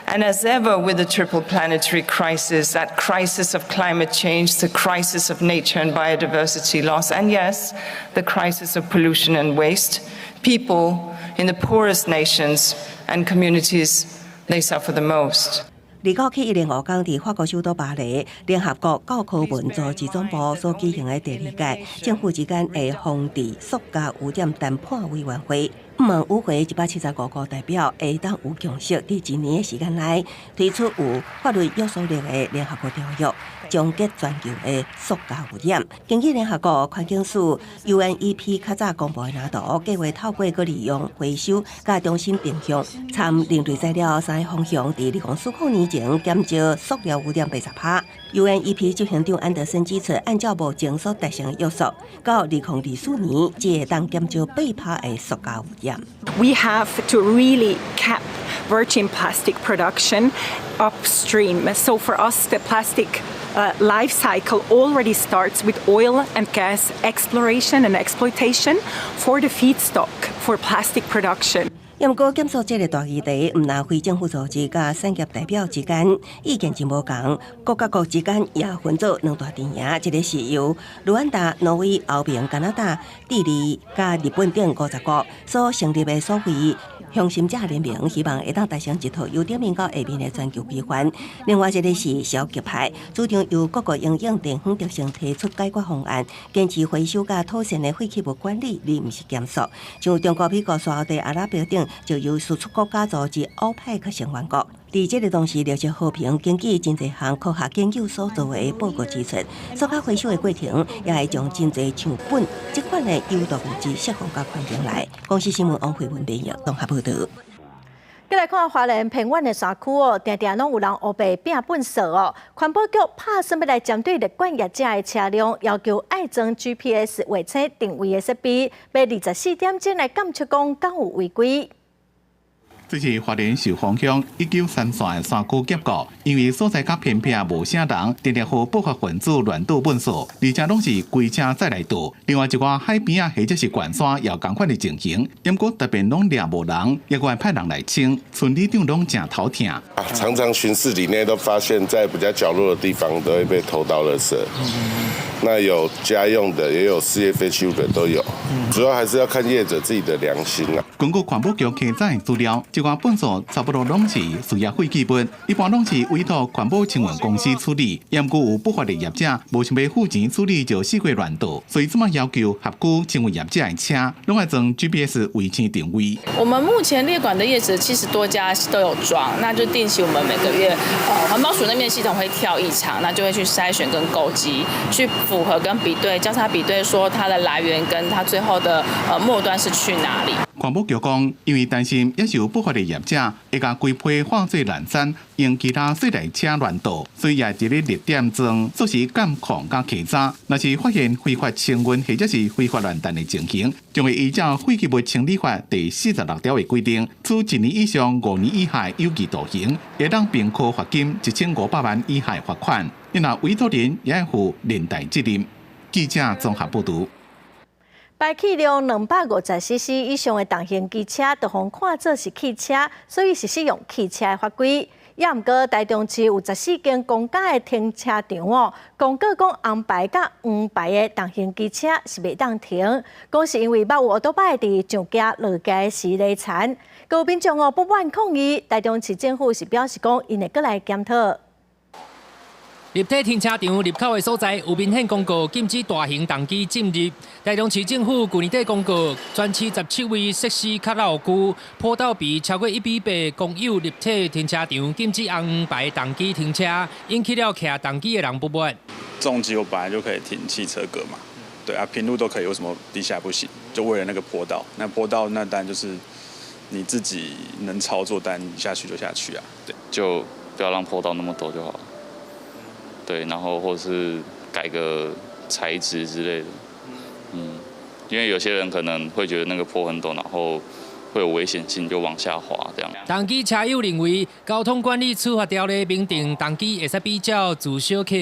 And as ever with the triple planetary crisis, that crisis of climate change, the crisis of nature and biodiversity loss, and yes, the crisis of pollution and waste, people in the poorest nations and communities, they suffer the most. 29去105工，佇法國首都巴黎，聯合國教科文組織總部所舉行的第二屆政府之間的防治塑膠污染談判委員會，望與會175個代表會當有共識，佇一年的時間內推出有法律約束力的聯合國條約，終結全球的塑膠污染。根據聯合國環境署 UNEP 較早公布的藍圖，計劃透過閣利用、回收、佮重新定向，參人類材料三個方向，佇2040年前減少塑料污染80%。UNEP 執行長安德森指出，按照目前所達成的約束，到2024年只會當減少8%的塑膠污染。 We have to really cap virgin plastic production upstream. So for us, the plastic life cycle already starts with oil and gas exploration and exploitation for the feedstock for plastic production. 毋過減塑這个大議題，毋但非政府組織佮產業代表之間意見真無仝，國佮國之間也分做兩大陣營，一个是由盧安達、挪威、歐盟、加拿大、智利佮日本等50國所成立的所謂雄心者聯盟，希望會當達成一套由頂面到下面的全球規範。另外一个是消極派，主張由各國因應地方特性提出解決方案，堅持回收佮妥善的廢棄物管理，而毋是減塑。像中國、美國、沙特阿拉伯等，就由輸出國家組織歐派克成員國。佇這个同時，綠色和平根據真濟項科學研究所做的報告指出，塑膠回收的過程也會將真濟像苯這款的有毒物質釋放到環境內。公視新聞王慧文編譯綜合報導。繼來看花蓮偏遠的山區哦，定定攏有人烏白拚糞埽哦。環保局拍算欲來針對列管業者的車輛，要求愛裝 GPS 衛星定位的設備，欲24點鐘來監測講敢有違規。這是花蓮壽豐鄉193線的山區峽谷，因為所在較偏僻，無啥人，定定予不法分子亂倒糞埽，而且攏是規車載來倒。另外一寡海邊仔或者是懸山也有仝款的情形，毋過特別攏掠無人，也閣派人來清，村里長攏誠頭疼。啊，常常巡視裡內都發現，在比較角落的地方都會被偷倒垃圾。那有家用的，也有事業廢棄物的，都有。主要還是要看業者自己的良心啦。根據環保局記載資料，這寡糞埽差不多攏是事業廢棄物，一般攏是委託環保清運公司處理。毋過有不法的業者無想欲付錢處理，就四處亂倒，所以這馬要求轄區清運業者的車攏愛裝 GPS 衛星定位。我們目前列管的業者70多家都有裝，那就定期我們每個月，環保署那邊系統會跳異常，那就會去篩選跟勾稽，去符合跟比對交叉比對，說它的來源跟它最後的末端是去哪裡。環保局講，因為擔心猶是有不法的業者會共規批化做爛山，用其他細台車亂倒，所以也佇咧列點裝做時監控佮稽查。若是發現非法清運或者是非法亂彈的情形，將會依照廢棄物清理法第46條的規定，處1年以上5年以下有期徒刑，會當併科罰金1500萬以下罰款。若委託人也愛負連帶責任。記者綜合報導。排氣量250 cc 以上的重型機車，就予看做是汽車，所以是適用汽車的法規。也毋過，台中市有14間公家的停車場哦，公告講紅牌佮黃牌的重型機車是袂當停，講是因為捌有歐多擺佇上街落街時犁田，閣有民眾哦不滿抗議，台中市政府是表示講，𪜶會閣來檢討。立體停車場入口的所在有明顯公告禁止大型重機進入。台中市政府去年底公告，全市17位設施較老舊、坡道比超過1比8公有立體停車場禁止紅牌重機停車，引起了騎重機的人不滿。重機我本來就可以停汽車格嘛，對啊，平路都可以，為什麼地下不行？就為了那個坡道，那坡道那當然就是你自己能操作，但你下去就下去啊，對，就不要讓坡道那麼陡就好了。對，然後或是改個材質之類的，因為有些人可能會覺得那個坡很陡，然後會有危險性，就往下滑這樣。重機車友認為，交通管理處罰條例明定，重機會使比照自小客。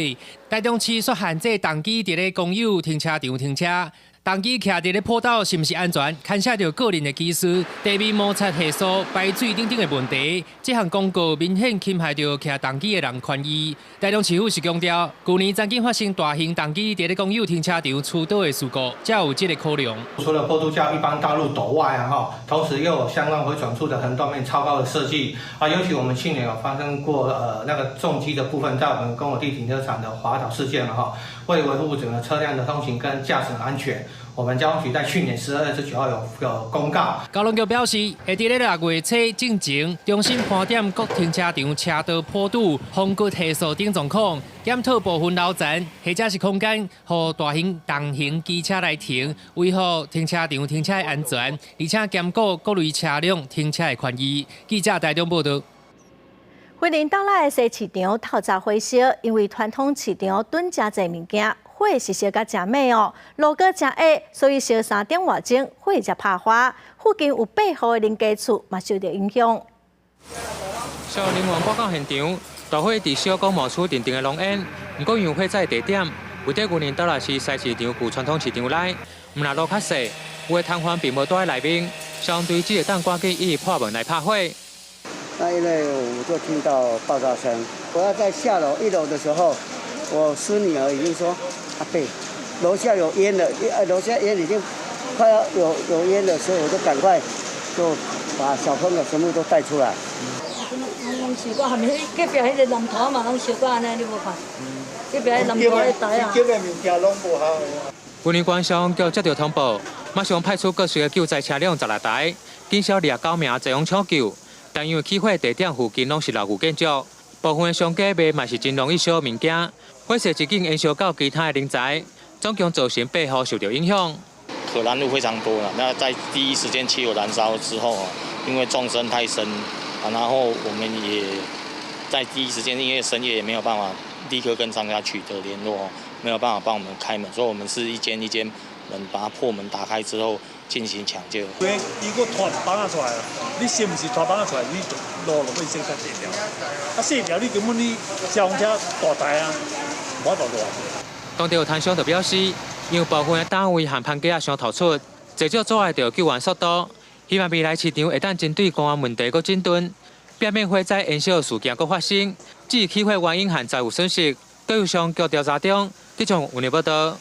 台中市煞限制重機佇咧公有停車場停車。重機徛佇咧坡道是毋是安全，牽涉著個人的技術、地面摩擦係數、排水等等的問題。這項公告明顯侵害著騎重機的人權益。台中市府是強調，舊年曾經發生大型重機佇咧公有停車場出倒的事故，才有這個考量。除了坡度較一般道路陡外啊，哈，同時又有相關迴轉處的橫斷面超高的設計啊，尤其我們去年有發生過那個重機的部分在我們公有地停車場的滑倒事件了哈，為維護整個車輛的通行跟駕駛安全。我們交通局在去年12月29號有公告。交通局表示，會佇咧6月初進前，重新盤點各停車場車道坡度、風骨係數等狀況，檢討部分樓層或者是空間，予大型重型機車來停，維護停車場停車的安全，而且兼顧各類車輛停車的權益。記者台中報導。雲林斗六的西市場透早火燒，因為傳統市場囤誠濟物件，火是燒甲誠猛哦，爐閣誠矮，所以燒3點外鐘火才拍花。附近有八戶的人家厝嘛受著影響。消防人員趕到現場，大火佇小講冒出陣陣的濃煙。毋過因為火災地點位佇雲林斗六市西市場舊傳統市場內，毋但路較細，有的攤販並無蹛佇內面，消防隊只會當趕緊一直破門來拍火。那因為我就聽到爆炸聲，我要在下樓一樓的時候，我孫女兒已經說：阿伯，樓下有煙了，樓下煙已經快要有煙了，所以我就趕快就把小朋友全部都帶出來。攏燒到，下面隔壁彼個南頭嘛，攏燒到按呢，你無看？隔壁彼南頭彼台啊。雲林縣消防局接到通報，馬上派出各式的救災車輛16台，緊燒29名前往搶救。但因為起火地點附近攏是老舊建築，部分的商家賣嘛是真容易燒物件，火勢一緊延燒到其他的人宅，總共造成8戶受著影響。可燃物非常多了，那在第一時間起火燃燒之後啊，因為縱深太深啊，然後我們也在第一時間，因為深夜也沒有辦法立刻跟商家取得聯絡，沒有辦法幫我們開門，所以我們是一間一間門把它破門打開之後進行搶救。伊閣拖枋仔出來，你是毋是拖枋仔出來？你路就會先較細條，啊細條你根本你消防車大台啊，無法度落。當地有攤商就表示，因為部分的單位和棚架仔傷突出，濟少阻礙著救援速度。希望未來市場會當針對公安問題閣整頓，避免火災延燒事件閣發生。至於起火原因和財物損失，都有上局調查中。這種有報道。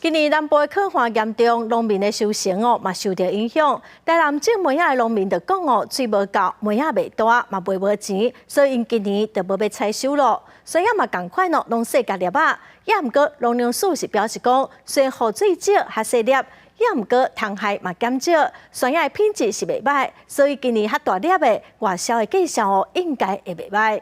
今年南部的乾旱嚴重，農民的收成哦嘛受著影響。台南種梅仔的農民就講哦，水無夠，梅仔袂大，嘛賣無錢，所以𪜶今年就無欲採收咯。所以嘛仝款哦，攏細共粒仔。也毋過農糧署是表示講，雖然雨水少較細粒，也毋過蟲害嘛減少，酸仔的品質是袂䆀，所以今年較大粒的外銷的價數哦，應該會袂䆀。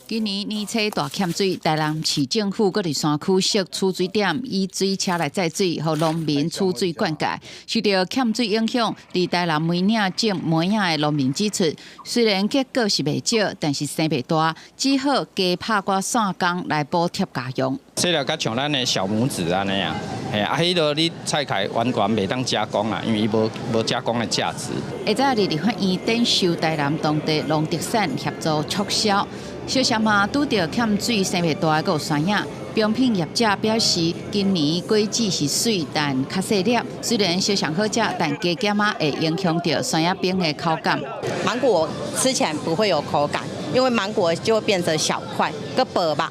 今年年初大欠水，台南市政府閣佇山區設取水點，以水車來載水，予農民取水灌溉。受著欠水影響，佇台南梅嶺種梅仔的農民指出，雖然結果是袂少，但是生袂大，只好加拍寡散工來補貼家用。細粒較像咱的小拇指按呢啊，嘿啊，彼落你採起來完全袂當加工啦，因為伊無無加工的價值。下早佇立法院展售台南當地農特產協助促銷。小小嘛拄著欠水生袂大的閣有酸仔，冰品業者表示，今年果子是媠，但較細粒。雖然小上好食，但加減仔會影響著酸仔冰的口感。芒果吃起來不會有口感，因為芒果就會變成小塊，閣薄吧。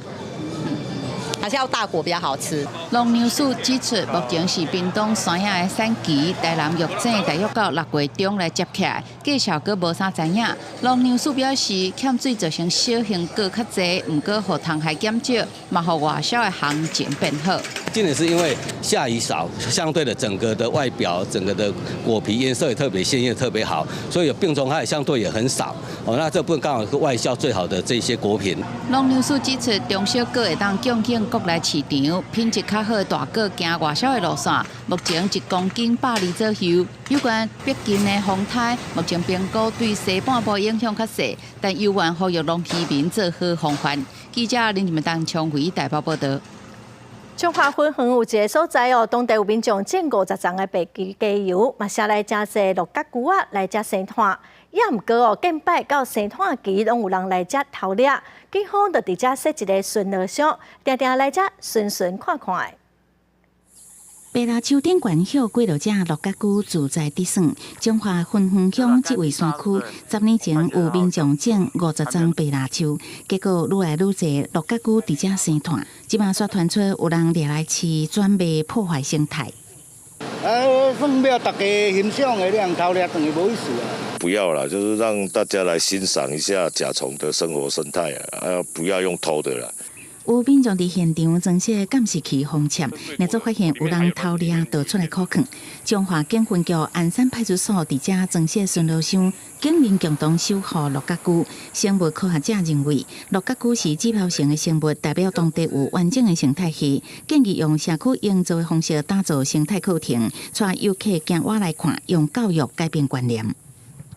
還是要大果比較好吃。農糧署指出，目前是屏東酸仔的產期，台南玉井大約到6月中來接起來，價數閣無啥知影。農糧署表示，欠水造成小型果較濟，毋過予蟲害減少，嘛予外銷的行情變好。今年是因為下雨少，相對的整個的外表、整個的果皮顏色也特別鮮豔，特別好，所以病蟲害相對也很少。哦，那這部分剛好是外銷最好的這些果品。農糧署指出，中小果會當供應國內市場，品質較好的大果行外銷的路線，目前一公斤120左右。有關北京的風颱，目前評估對西半部影響較細，但猶原呼籲農漁民做好防範。記者林志東昌輝台北報導。彰化芬園有一个所在哦，當地有民眾種50叢的白雞油，嘛寫來誠濟鹿角龜仔來遮生湠。也毋過哦，近擺到生湠期，攏有人來遮偷掠，警方就佇遮設一个巡邏箱，定定來遮巡巡看看的。白蘆樹頂懸葉過落隻鹿角龜自在佇耍，彰化芬園鄉這位山區，10年前有民眾種50叢白蘆樹，結果愈來愈濟鹿角龜佇遮生湠，這馬煞傳出有人掠來飼，轉賣破壞生態。哎，算欲大家欣賞的，你通偷掠轉去無意思啊！不要啦，就是讓大家來欣賞一下甲蟲的生活生態啊，不要用偷的啦。有民眾佇現場裝設監視器封緝，若做發現有人偷掠，就出來苦勸。彰化警分局安山派出所佇遮裝設巡邏箱，警民共同守護鹿角龜。生物科學者認為，鹿角龜是指標性的生物，代表當地有完整的生態系。建議用社區營造的方式打造生態課程，帶遊客行倚來看，用教育改變觀念。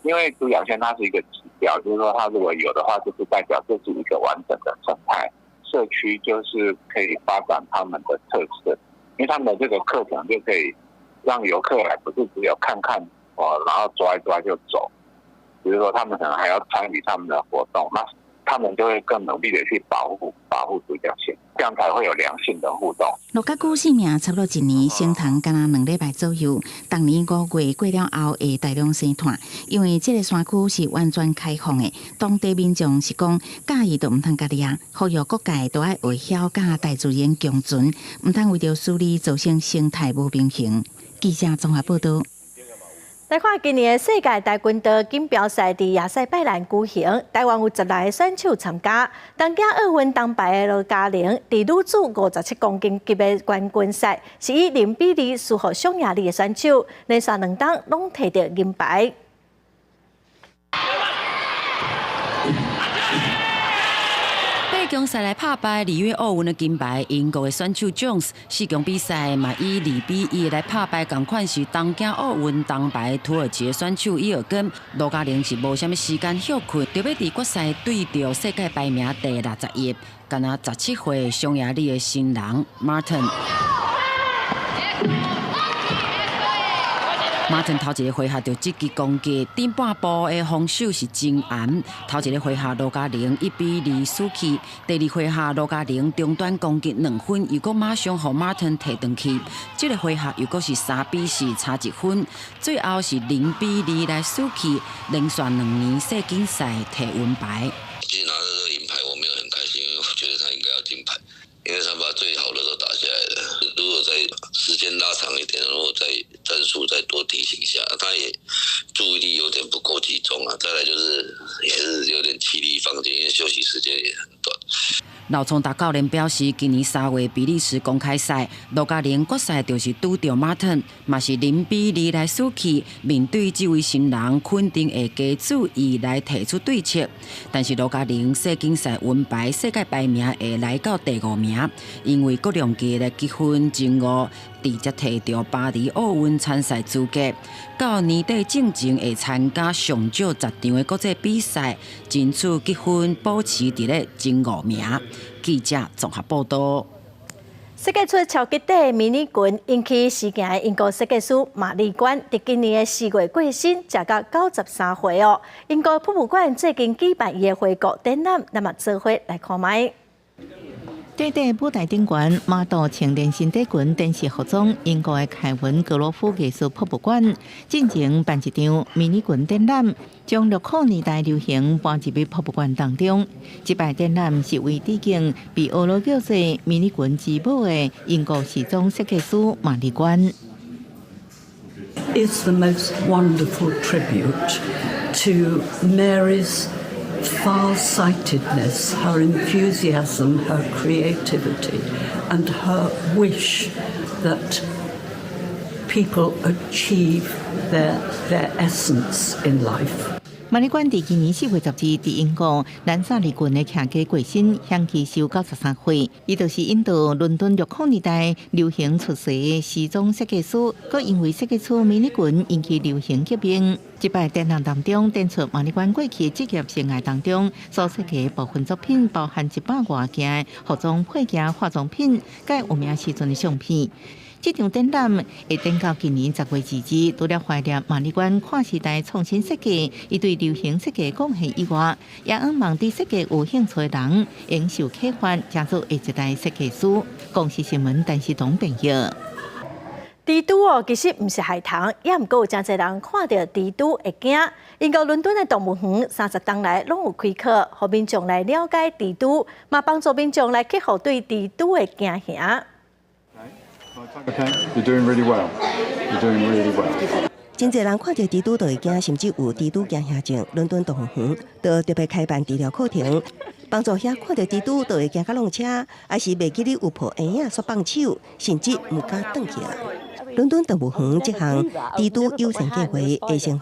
因為獨角仙它是一個指標，就是說它如果有的話，就是代表這是一個完整的生態。社區就是可以發展他們的特色，因為他們的這個課程就可以讓遊客來，不是只有看看哦，然後抓一抓就走。比如說他們可能還要參與他們的活動，那他們就會更努力的去保護保護獨角仙，這樣才會有良性的互動。鹿角龜性命差不多一年，成蟲敢若2禮拜左右。逐年5月過了後會大量生湠，因為這个山區是完全開放的，當地民眾是講佮意就毋通共掠，呼籲各界都愛會曉佮大自然共存，毋通為著私利造成生態無平衡。記者綜合報導。來看今年的世界跆拳道錦標賽佇亞塞拜然舉行，台灣有16个選手參加。東京奧運銅牌的羅嘉玲，佇女子57公斤級的冠軍賽，是以0比2輸予匈牙利的選手，連續兩冬攏提著銀牌。八強賽來拍敗里約奧運的金牌，英國的選手 Jones 四強比賽嘛以2比1來拍敗仝款是東京奧運銅牌土耳其的選手伊爾根。羅嘉玲是無啥物時間歇睏，著欲佇決賽對著世界排名第61，敢若17歲匈牙利的新人 Martin。馬騰頭一个回合就積極攻擊，頂半步的防守是真嚴。頭一个回合羅嘉玲1比2輸去，第二回合羅嘉玲中段攻擊2分，又閣馬上予馬騰提轉去。這个回合又閣是3比4差1分，最後是0比2來輸去，連續2年世錦賽提銀牌。其實拿到這個銀牌，我沒有很開心，因為我覺得他應該要金牌，因為他把最好的都打下來了。如果再時間拉長一點，如果再戰術再多提醒一下，他也注意力有點不夠集中啊。再來就是也是有點氣力放盡，因為休息時間也很短。劉聰達教練表示，今年3月比利時公開賽，羅嘉玲決賽就是拄著馬騰，嘛是0比2來輸去。面對這位新人，肯定會加注意來提出對策。但是羅嘉玲世錦賽銀牌世界排名會來到第五名，因為國量級的積分前五，直接提著巴黎奧運參賽資格。到年底進前會參加上少10場的國際比賽，爭取積分保持佇咧前五名。記者綜合報道。設計出超級短迷你裙，引起時行的英國設計師瑪麗關，佇今年的4月過身，食到93歲哦。英國博物館最近舉辦伊的回顧展覽，咱嘛做伙來看覓。短短舞台頂懸，馬道穿連身短裙展示服裝。英國的凱文格羅夫藝術博物館進前辦一場迷你裙展覽，將六零年代流行搬入去博物館當中。這擺展覽是為致敬被學羅叫做迷你裙之母的英國時裝設計師瑪麗關。 It's the most wonderful tribute to Mary's far-sightedness, her enthusiasm, her creativity, and her wish that people achieve their essence in life. 瑪麗關佇今年4月12日，佇英國蘭薩利郡的徛家過身，享耆壽93歲。伊就是引導倫敦六零年代流行出世的時裝設計師，閣因為設計出迷你裙引起流行革命。這擺展覽當中，展出瑪麗關過去職業生涯當中所設計的部分作品，包含100外件服裝配件、化妝品，佮有名時陣的相片。這場展覽會展到今年10月22日，除了懷念瑪麗關跨時代創新設計，伊對流行設計貢獻以外，也向望對設計有興趣的人，應受啟發，成做下一代設計師。公視新聞陳世東編譯。蜘蛛哦，其實毋是害蟲，也毋過有誠濟人看著蜘蛛會驚。英國倫敦的動物園30冬來攏有開課，予民眾來了解蜘蛛，嘛幫助民眾來克服對蜘蛛的驚嚇。 Okay, you're doing really well. You're doing really well. 真濟人看著蜘蛛就會驚，甚至有蜘蛛驚嚇症。倫敦動物園就特別開辦治療課程，幫助遐看著蜘蛛就會驚甲挵車，抑是袂記得有抱嬰仔煞放手，甚至毋敢轉去。倫敦動物園這項蜘蛛友善計畫，會先予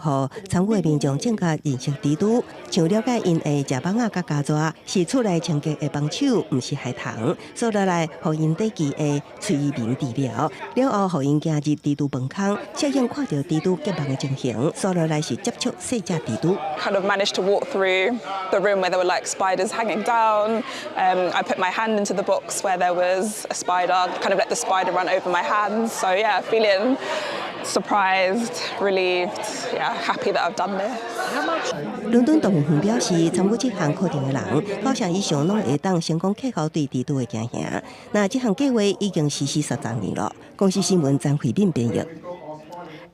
參與的民眾正確認識蜘蛛，像了解𪜶會食蠓仔佮膠紙，是厝內清潔的幫手，毋是害蟲。煞落來，予𪜶短期的催眠治療，了後予𪜶行入蜘蛛飯空，適應看著蜘蛛結網的情形。煞落來是接觸細隻蜘蛛。 Kind of managed to walk through the room where there were like spiders hanging down. I put my hand into the box where there was a spider, kind of let the spider run over my hands. So yeah, feeling surprised, relieved, yeah, happy that I've done this. 倫敦動物園表示，參與這項課程的人，9成以上攏會當成功克服對蜘蛛的驚嚇。那這項計劃已經實施13年了。公視新聞張慧敏編譯。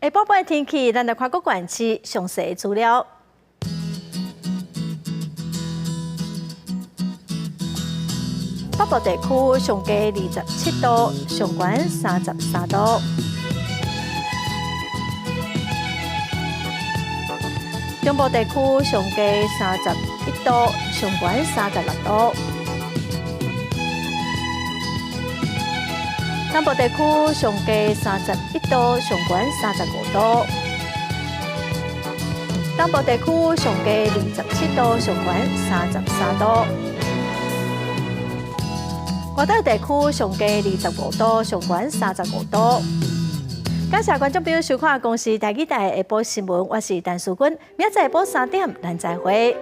下晡半天氣，咱來看各縣市詳細資料。北部地區上低27度，上懸33度。中部地區上低31度，上懸36度。南部地區上低31度，上懸35度。東部地區上低27度，上懸33度。外島地區上低25度，上懸35度。感謝觀眾朋友收看公視台語台下晡新聞，我是陳淑君，明仔載下晡3點，咱再會。。